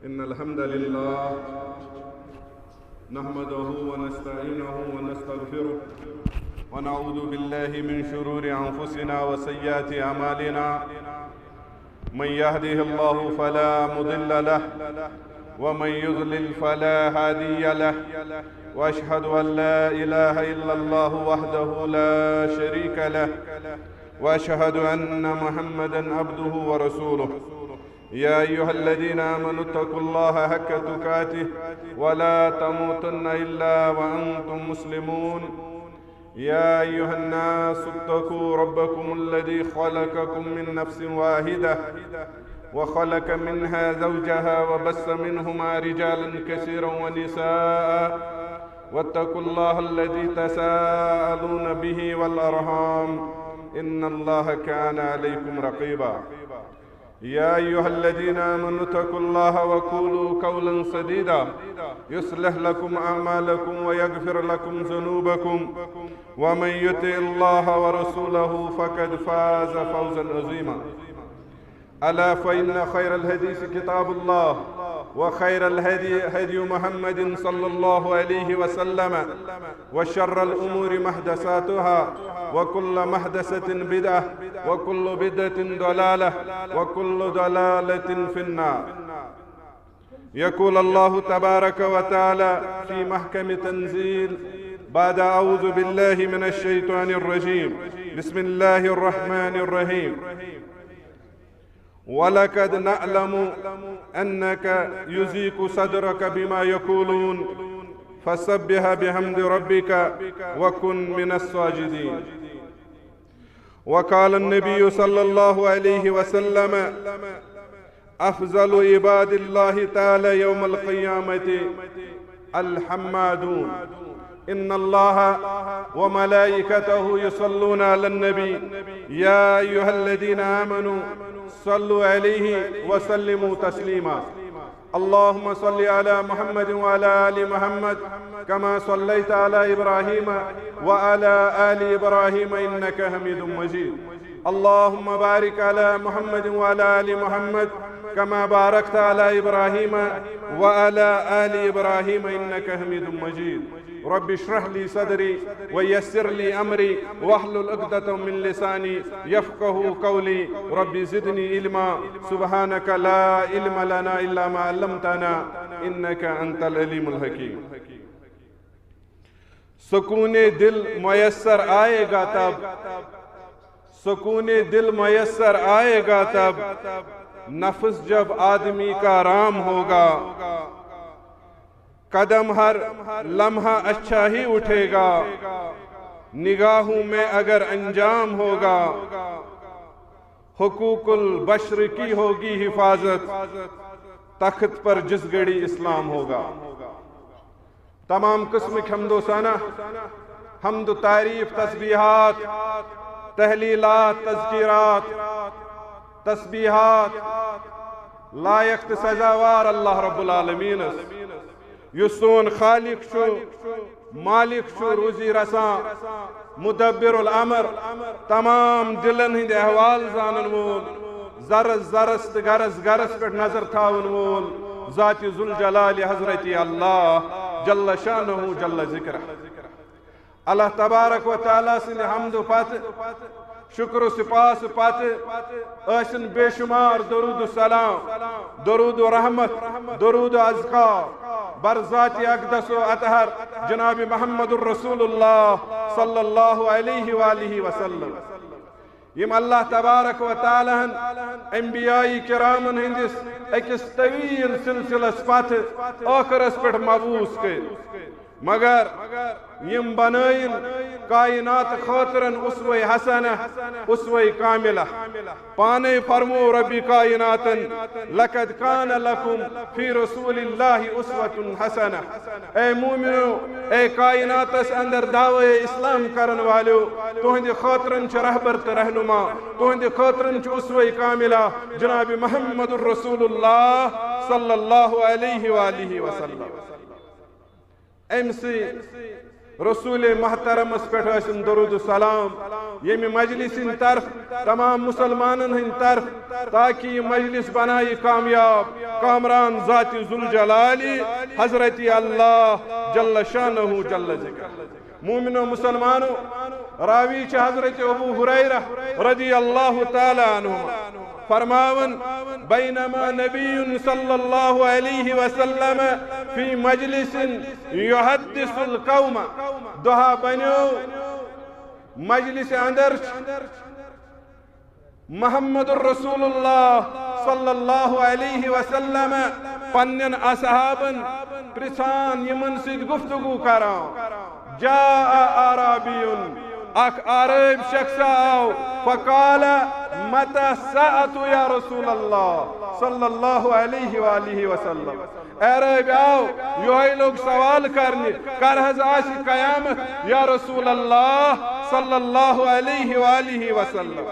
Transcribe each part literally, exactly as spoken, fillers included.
إن الحمد لله نحمده ونستعينه ونستغفره، ونعوذ بالله من شرور أنفسنا وسيئات أعمالنا. من يهده الله فلا مضل له، ومن يضلل فلا هادي له، وأشهد أن لا إله إلا الله وحده لا شريك له، وأشهد أن محمدا عبده ورسوله. يا أيها الذين آمنوا اتقوا الله حق تقاته ولا تموتن إلا وأنتم مسلمون. يا أيها الناس اتقوا ربكم الذي خلقكم من نفس واحدة وخلق منها زوجها وبث منهما رجالا كثيرا ونساء، واتقوا الله الذي تساءلون به والأرحام، إن الله كان عليكم رقيبا. يا أيها الذين آمنوا اتقوا الله وقولوا قولا سديدا، يصلح لكم أعمالكم ويغفر لكم ذنوبكم، ومن يطع الله ورسوله فقد فاز فوزا عظيما. ألا فإن خير الحديث كتاب الله، وخير الهدي هدي محمد صلى الله عليه وسلم، وشر الأمور محدثاتها، وكل محدثة بدعة، وكل بدعة ضلالة، وكل ضلالة في النار. يقول الله تبارك وتعالى في محكم تنزيل بعد أعوذ بالله من الشيطان الرجيم. بسم الله الرحمن الرحيم. ولقد نعلم أنك يضيق صدرك بما يقولون، فسبح بحمد ربك وكن من الساجدين. وقال النبي صلى الله عليه وسلم: أفضل عباد الله تعالى يوم القيامة الحمادون. إن الله وملائكته يصلون على النبي، يا أيها الذين آمنوا صلوا عليه وسلموا تسليما. اللهم صل على محمد وعلى آل محمد كما صليت على إبراهيم وعلى آل إبراهيم إنك حميد مجيد. اللهم بارك على محمد وعلى آل محمد كما باركت على إبراهيم وعلى آل إبراهيم إنك حميد مجيد. رب اشرح لي صدري ويسر لي أمري واحلل عقدة من لساني يفقهوا قولي. رب زدني علما. سبحانك لا علم لنا إلا ما علمتنا إنك أنت العليم الحكيم. سکون دل میسر آئے گا تب، سکون دل میسر آئے گا تب، نفس جب آدمی کا رام ہوگا۔ قدم ہر لمحہ اچھا ہی اٹھے گا، نگاہوں میں اگر انجام ہوگا۔ حقوق البشر کی ہوگی حفاظت، تخت پر جس گھڑی اسلام ہوگا۔ تمام قسمٕکۍ حمد و ثنا، حمد و تعریف، تسبیحات، تحلیلات، تذکیرات، تسبیحات لایق تہٕ سزاوار اللہ رب العالمینس، یُس سون خالق چھُ، مالک چھُ، روزی رساں، مدبر الامر، تمام دلن ہٕنٛدۍ احوال زانن وول، ذرس ذرس تہٕ گرس گرس پٮ۪ٹھ نظر تھاون وول، ذات ذوالجلال حضرت اللہ جل شانہ جل ذکرہ۔ اللہ تبارک و تعالیٰ سٕنٛدِ حمدٕ پتہٕ، شکر و سپاس پتہٕ ٲسِن بے شمار درود و سلام، درود و رحمت، درود و اذکار بر ذات اقدس و اطہر جناب محمد الرسول اللہ صلی اللہ علیہ وآلہ وسلم۔ یِم اللہ تبارک و تعالیٰ ہن انبیاء کرامن ہٕنٛدِس أکِس طویل سلسلس پتہٕ ٲخرس پٮ۪ٹھ مبعوث کٔرۍ، مگر یِم بنٲیِن کائنات خٲطرن اسوہ حسنہ، اسوہ کاملہ۔ پانے فرمو رب کائناتن، لقد کان لکم فی رسول اللہ اسوۃ حسنہ۔ اے مومنو، اے کائناتس اندر دعوی اسلام کرن والیو، تہندِ خٲطرن چھِ رہبر تہٕ رہنما، تہندِ خٲطرن چھُ اسوہ کاملہ جناب محمد الرسول اللہ صلی اللہ علیہ وآلہ وسلم۔ أمۍ سٕنٛدِ رسول محترمس پٮ۪ٹھ ٲسِن درود و سلام، ییٚمہِ مجلس ہٕنٛدِ طرف، تمام مسلمانن ہٕنٛدِ طرف، تاکہ یہِ مجلس بنایہِ کامیاب، کامران ذات ذوالجلال حضرت اللہ جل شانہ جل ذکر۔ مومنو مسلمانو، راوی چھِ حضرت ابو ہریرہ رضی اللہ تعالی عنہما فرماون، بینما نبی صلی اللہ علیہ وسلم فی مجلس یحدث القوم، دۄہا بنیو مجلس اندر محمد رسول اللہ صلی اللہ علیہ وسلم پننٮ۪ن اصحابن پرژھان، یِمن سۭتۍ گفتگو کران۔ جاء اعرابی، اکھ عرب شخص آو، فقال، متى الساعة یا رسول اللہ صلی اللہ علیہ وآلہ وسلم۔ عرب آو، یہے لوگ سوال کرنہِ، کر حض آسہِ قیامت یا رسول اللہ صلی اللہ علیہ وآلہ وسلم۔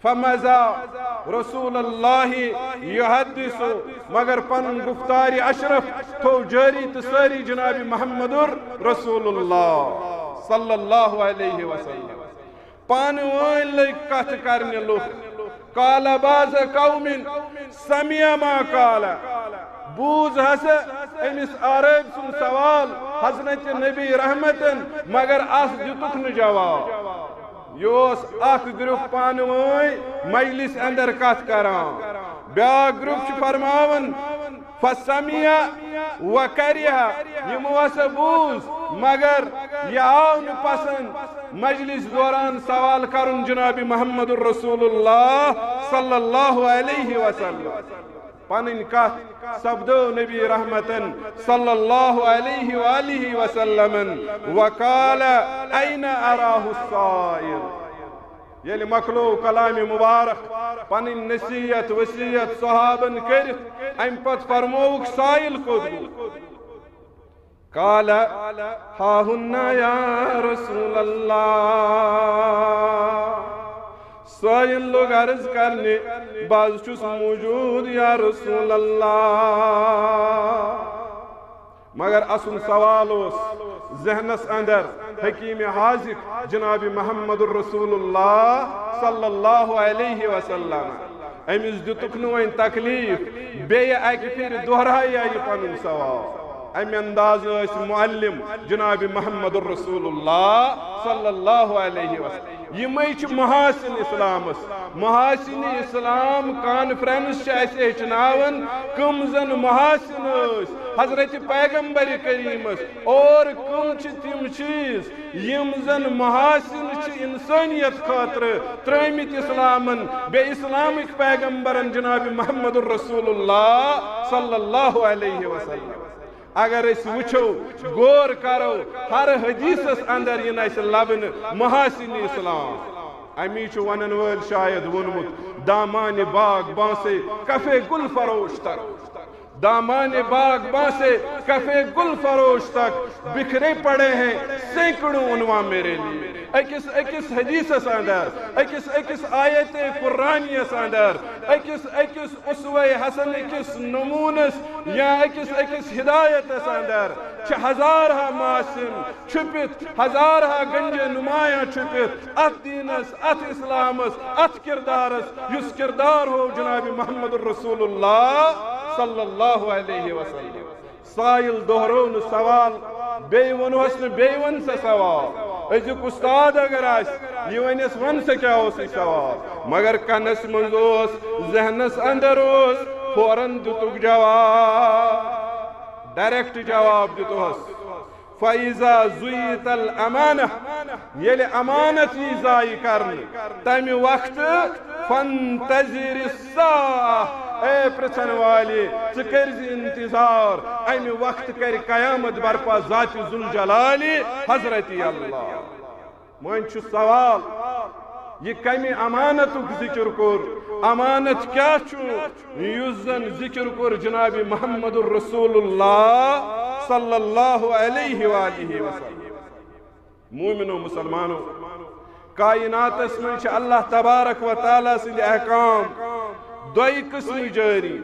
فمضى رسول اللہ یحدث، مگر پنن گفتار اشرف تھو جاری تہٕ سٲری جناب محمد رسول اللہ صلی اللہ علیہ وسلم۔ پانہٕ وٲنۍ لٔگۍ کتھ کرنہِ لُکھ۔ قال بعض قوم سمع ما قال، بوز ہسا أمِس عرب سُنٛد سوال حضرت نبی رحمتن، مگر اتھ دِتُکھ نہٕ جواب۔ یہِ اوس اکھ گروپ پانہٕ وٲنۍ مجلس اندر کتھ کران، بیاکھ گروپ چھُ فرماوان، فسمع وکرہ، یِمو ہسا بوٗز، مگر یہِ آو نہٕ پسند مجلس دوران سوال کرُن جناب محمد رسول اللہ صلی اللہ علیہ وسلم۔ پنٕنۍ کتھ سپدٲو نبی رحمتن صلی اللہ علیہ وآلہ وسلمن، وقال، این اراه السائل۔ ییٚلہِ مۄکلوو کلام مبارک، پنٕنۍ نصیحت وصیت صحابن کٔرِتھ، امہِ پتہٕ فرمووُکھ، سائل کوٚت گوٚو؟ قال، ها هنا یا رسول اللہ۔ سائل لوگ عرض کرنہِ، بہٕ حض چھُس موجود یا رسول اللہ۔ مگر اسُن سوال اوس ذہنس اندر حکیم حاذق جناب محمد رسول اللہ صلی اللہ علیہ وسلم۔ أمِس دِتُکھ نہٕ وۄنۍ تکلیف، بیٚیہِ اکہِ پھِرِ دۄہرایہِ یہِ پنُن سوال۔ امہِ انداز ٲسۍ معلم جناب محمد رسول اللہ صلی اللہ علیہ وسلم۔ یِمے چھِ محاسن اسلامس۔ محاسن اسلام کانفرنس چھِ اسہِ ہیٚچھناوان، کم زن محاسن ٲسۍ حضرت پیغمبر کریمس، اور کم چھِ تِم چیز یِم زن محاسن چھِ انسانیت خٲطرٕ ترٲومٕتۍ اسلامن، بیٚیہِ اسلامٕکۍ پیغمبرن جناب محمد رسول اللہ صلی اللہ علیہ وسلم۔ اگر أسۍ وٕچھو، غور کرو، ہر حدیثس اندر یِن اسہِ لبنہٕ محاسن اسلام۔ امی چھُ ونن وٲلۍ شاید ووٚنمُت، دامان باغ بانسے کفے گل فروش تک۔ دامان باغ بانسے کفے گل فروش تک، بکھرے پڑے ہیں سینکڑوں عنوان میرے لیے۔ أکِس أکِس حدیثس اندر، أکِس أکِس آیت قرآنیس اندر، أکِس أکِس اسوہ حسن کِس نمونس یا أکِس أکِس ہدایتس اندر چھِ ہزارہا محاسن چھپِتھ، ہزارہا گنجے نمایاں چھپِتھ اتھ دینس، اتھ اسلامس، اتھ کردارس، یُس کردار ہو جناب محمد رسول اللہ صلی اللہ علیہ وسلم۔ سائل دہرو نہٕ سوال، بیٚیہِ ووٚنہوس نہٕ، بیٚیہِ وَن سا سوال۔ أزیُک استاد اگر آسہِ، یہِ وَنٮ۪س، وَن سا کیٛاہ اوسُے سوال؟ مگر کنس منٛز اوس، ذہنس اندر اوس، فوراً دِتُکھ جواب، ڈائریکٹ جواب دِتُہس۔ فَإِذَا ضُيِّعَتِ الْأَمَانَةُ، ییٚلہِ امانت یی ضایع کرنہٕ، تمہِ وقتہٕ فَانْتَظِرِ السَّاعَةَ، اے پرژھن والہِ، ژٕ کٔرۍ زِ انتظار، امہِ وقتہٕ کرِ قیامت برپا ذات ذوالجلال حضرت اللہ۔ وۄنۍ چھُ سوال، یہِ کمہِ امانتُک ذکر کوٚر؟ امانت کیٛاہ چھُ؟ یُس زن ذکر کوٚر جناب محمد رسول اللہ صلی اللہ علیہ وآلہ وسلم۔ مومنو مسلمانو، کائناتس منٛز چھِ اللہ تبارک و تعالیٰ سٕنٛدۍ احکام دۄیہِ قٕسمہٕ جٲری۔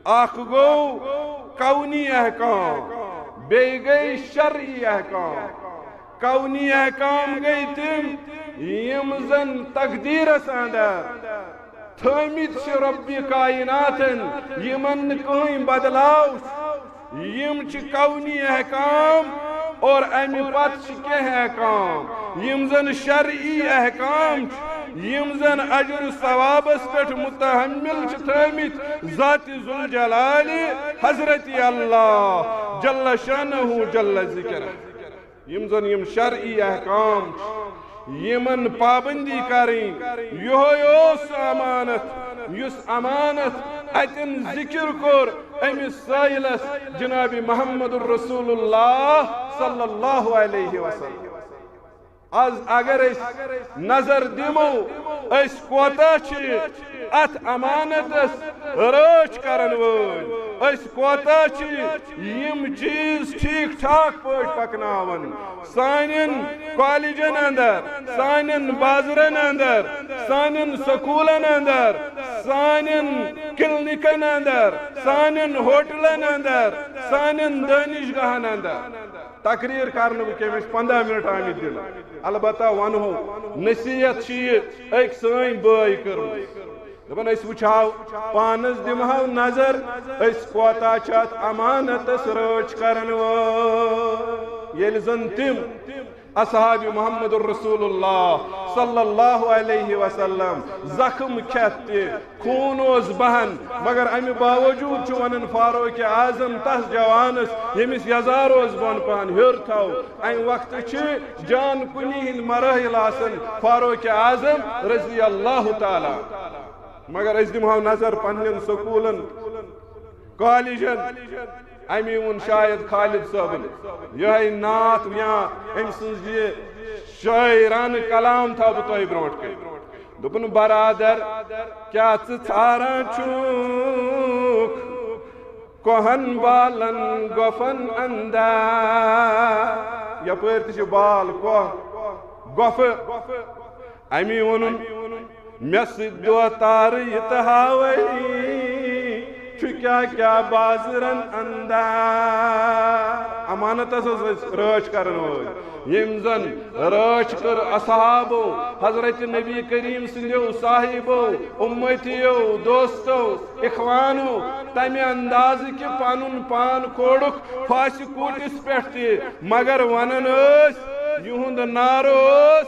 اکھ گوٚو کونی احکام، بیٚیہِ گٔے شرعی احکام۔ کونی احکام گٔے تِم یِم زن تقدیرس اندر تھٲمٕتۍ چھِ رۄبِ کائناتن، یِمن نہٕ کٕہٕنۍ بدلاو چھُ۔ یِم چھِ کونی احکام اور امہِ پتہٕ چھِ کینٛہہ احکام، یِم زن شرعی احکام چھِ، یِم زن اجر و ثوابس پٮ۪ٹھ متحمل چھِ تھٲمٕتۍ ذات ذوالجلال حضرت اللہ جل شانہ جل ذکرہ۔ یِم زن یِم شرعی احکام چھِ، یِمن پابندی کرٕنۍ، یِہوٚے اوس سُہ امانت، یُس امانت اتٮ۪ن ذکر کوٚر أمِس سٲیلس جناب محمد رسول اللہ صلی اللہ علیہ وسلم۔ از اگر أسۍ نظر دِمو، أسۍ کوتاہ چھِ اتھ امانتس رٲچھ کرن وٲلۍ؟ أسۍ کوتاہ چھِ یِم چیز ٹھیک ٹھاک پٲٹھۍ پکناوان؟ سانٮ۪ن کالجن اندر، سانٮ۪ن بازرن اندر، سانٮ۪ن سکولن اندر، سانٮ۪ن کلینکن اندر، سانٮ۪ن ہوٹلن اندر، سانٮ۪ن دانشگاہن اندر۔ تقریر کرنہٕ بہٕ کینٛہہ، مےٚ چھِ پنٛداہ منٹ آمٕتۍ دِنہٕ۔ البتہ ونہو، نصیحت چھِ یہِ أکۍ سٲنۍ بٲے کٔرمٕژ۔ دپان، أسۍ وٕچھاو پانس، دِمہو نظر، أسۍ کوتاہ چھِ اتھ امانتس رٲچھ کرن وٲلۍ۔ ییٚلہِ زن تِم اصحاب محمد رسول اللہ صلی اللہ علیہ وسلم زخم کھٮ۪تھ تہِ خوٗن اوس بہان، مگر امہِ باوجود چھُ ونان فاروق اعظم تس جوانس، ییٚمِس یزار اوس بۄن پہن ہیوٚر تھاو، امہِ وقتہٕ چھِ جان کُنی ہٕنٛدۍ مراحل آسان فاروق اعظم رضی اللہ تعالیٰ۔ مگر أسۍ دِمہو نظر پننٮ۪ن سکوٗلن، کالجن۔ امی ووٚن شاید خالد صٲبن یِہوٚے نعت یا أمۍ سٕنٛز یہِ شٲعرانہٕ کلام تھاو بہٕ تۄہہِ برونٛٹھ کَنہِ۔ دوٚپُن، برادر، کیٛاہ ژٕ ژھاران چھُکھ کوہن بالن گۄپھن اندر؟ یپٲرۍ تہِ چھِ بال، کوہ، گۄپھٕ۔ امی ووٚنُن، مےٚ سۭتۍ دۄہ تارٕ یہِ تہٕ ہاوَے، چھُ کیٛاہ کیٛاہ بازرن اندر۔ امانتس حظ ٲسۍ رٲچھ کرن وٲلۍ، ییٚمۍ زن رٲچھ کٔر اصحابو، حضرت نبی کریم سٕنٛدیو صاحبو، امتیو، دوستو، اخوانو، تمہِ اندازٕ کہِ پنُن پان کھولُکھ پھاسہِ کوٗٹِس پٮ۪ٹھ تہِ، مگر ونان ٲسۍ، یِہُنٛد نعرٕ اوس،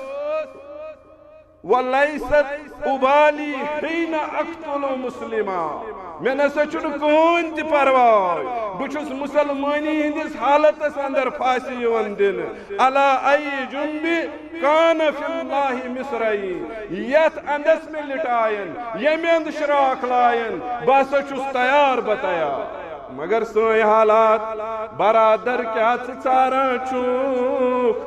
ولیست ابالی حین اقتل مسلما۔ مےٚ نسا چھُنہٕ کٕہٕنۍ تہِ پرواے، بہٕ چھُس مسلمٲنی ہٕنٛدِس حالتس اندر پھاسہِ یِوان دِنہٕ۔ علی ای جنبی کان فی اللہ مصرعی، یتھ اندس مےٚ لٹاین، ییٚمہِ اندٕ شراکھ لاین، بہٕ ہسا چھُس تیار، بہٕ تیار۔ مگر سٲنۍ حالات، برادر، کیٛاہ ژٕ ژھاران چھُکھ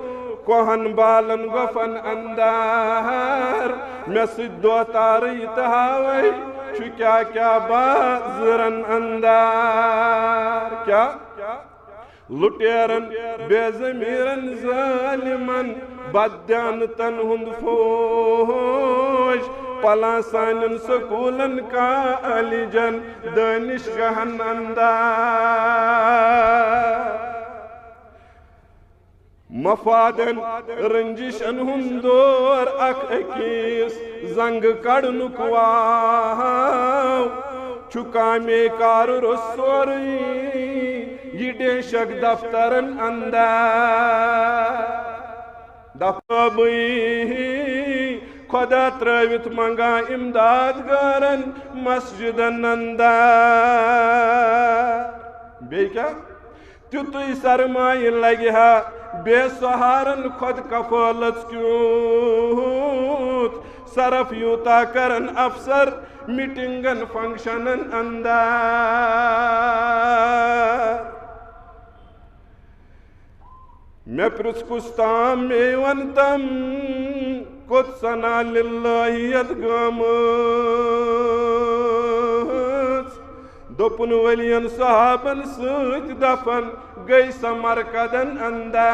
کوہن بالن گۄپھن اندر؟ مےٚ سۭتۍ دۄہ تارٕ یہِ تہٕ ہاوَے، چھُ کیٛاہ کیٛاہ بازرن اندر۔ کیٛاہ؟ لُٹیرن، بے ضمیرن، ظٲلمن، بددیانتن ہُنٛد فوج، پلان سانٮ۪ن سکوٗلن، کالجن، دانشگاہن اندر۔ مفادن، رنجشن ہُنٛد دور، اکھ أکِس زنٛگہٕ کڑنُک واو، چھُ کامے کار روٚس سورُے یہِ ڈیشک دفترن اندر۔ دفترٕے خدا ترٲوِتھ منگان امداد گارن مسجدن اندر۔ بیٚیہِ کیٛاہ؟ تیُتُے سرمایہِ لگہِ ہا بے سہارن خۄد کفالت کیُتھ صرف یوٗتاہ کرن افسر میٹنگن فنکشنن اندر۔ مےٚ پرٛژھ کُس تام مے وَن تم، کوٚت ثنا للہیت گٲمٕژ؟ دوٚپُن، ؤلین صحابن سۭتۍ دفن گٔے سمرقدن اندر۔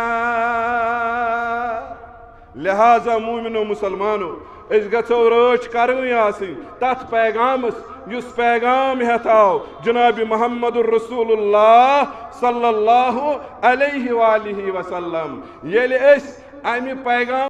لہذا مومنو مسلمانو، أسۍ گژھو رٲچھ کرٕنۍ آسٕنۍ تتھ پیغامس، یُس پیغام ہٮ۪تھ آو جناب محمد رسول اللہ صلی اللہ علیہ وآلہ وسلم۔ ییٚلہِ أسۍ امہِ پیغام